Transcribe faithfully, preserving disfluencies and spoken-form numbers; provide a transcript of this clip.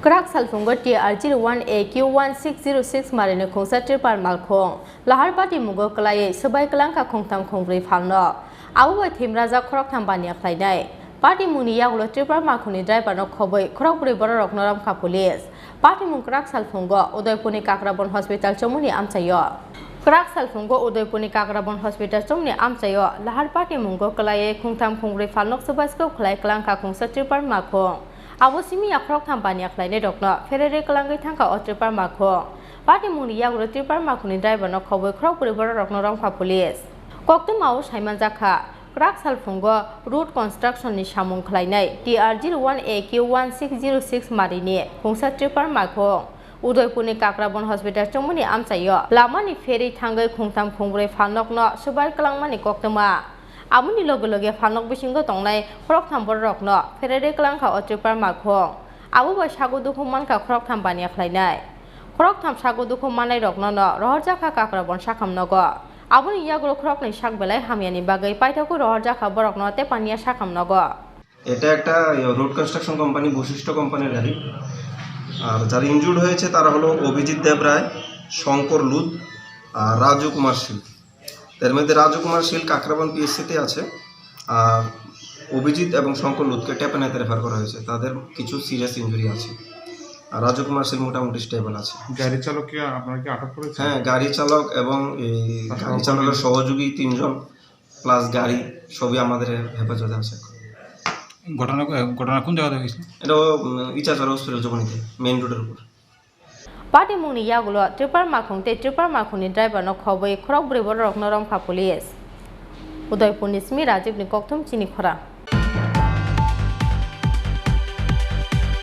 Kwrak salphungo T R zero one A Q one six zero six marini khungsa tripper malkhung lahar patimungo kwlaiwi swbai kwlangkha khungtham khungbrwi phalnok. Abo bai thwimrajak khoroktham baniya khlainai. Patimungni yagulo tripper malkhungni driverno khobwi khorokbrwi bororokno romkha police. Patimung kwrak salphungo Udaipurni Kakrabon hospital chongmani amchaio. Kwrak salphungo Udaipurni Kakrabon hospital chongmani amchaio lahar patimungo kwlaiwi khungtham khungbrwi phalnok swbai swkang khlai kwlangkha khungsa tripper malkhung. Abo simi ya khoroktham baniya khlainairokno phererwi kwlangwi thangkha o tripper malkhung. Patimungni yagulo tripper malkhungni driverno khobwi khorokbrwi bororokno romkha police. Koktwmao saimanjakha, kwrak salphungo road constructionni samung khlainai T R zero one A Q one six zero six marini khungsa tripper malkhung Udaipurni Kakrabon hospital chongmani amchaio lamani pherwi thangwi khungtham khungbrwi phalnokno swbai kwlangmani koktwma. Aboni loge loge phalnok bisingo tongnai khoroktham bororokno phererwi kwlangkha o tripper malkhung. Abo bai sago dukhu mankha khoroktham baniya khlainai. Khoroktham sago dukhu mannairokno no rohorjakha Kakrabon sakham nogo. Aboni yagulo khoroknwi sak belai hamyani bagwi paithakwi rohorjakha borokno Tepania sakham nogo. এটা একটা ইয়ে, road construction company, বৈশিষ্ট্য কোম্পানির গাড়ি। আর যারা ইনজুর্ড হয়েছে তারা হলো অভিজিৎ দেবরায়, শঙ্কর লুত আর রাজু কুমার শীল। এর মধ্যে রাজু কুমার শীল কাকরাবন পিএসসিতে আছে, আর অভিজিৎ এবং শঙ্কর লুতকে টেপানিয়াতে রেফার করা হয়েছে। তাদের কিছু সিরিয়াস ইনজুরি আছে, আর রাজু কুমার শীল মোটামুটি স্টেবল আছে। গাড়ি চালককে আপনারা কি আটক করেছেন? হ্যাঁ, গাড়ি চালক এবং এই তার গাড়ি চালকের সহযোগী? সহযোগী তিনজন প্লাস গাড়ি সবই আমাদের হেফাজতে আছে এখন। ঘটনা, এ, ঘটনা কোন জায়গাতে হয়েছিল? এটা, উম, ইচাচড়া হসপিটাল জবনিতে, মেইন রোডের উপর। Patimungni yagulo tripper malkhung tei tripper malkhungni driverno khobwi khorokbrwi bororokno romkha police. Udaipurni simi Rajibni kokthum chini khorang.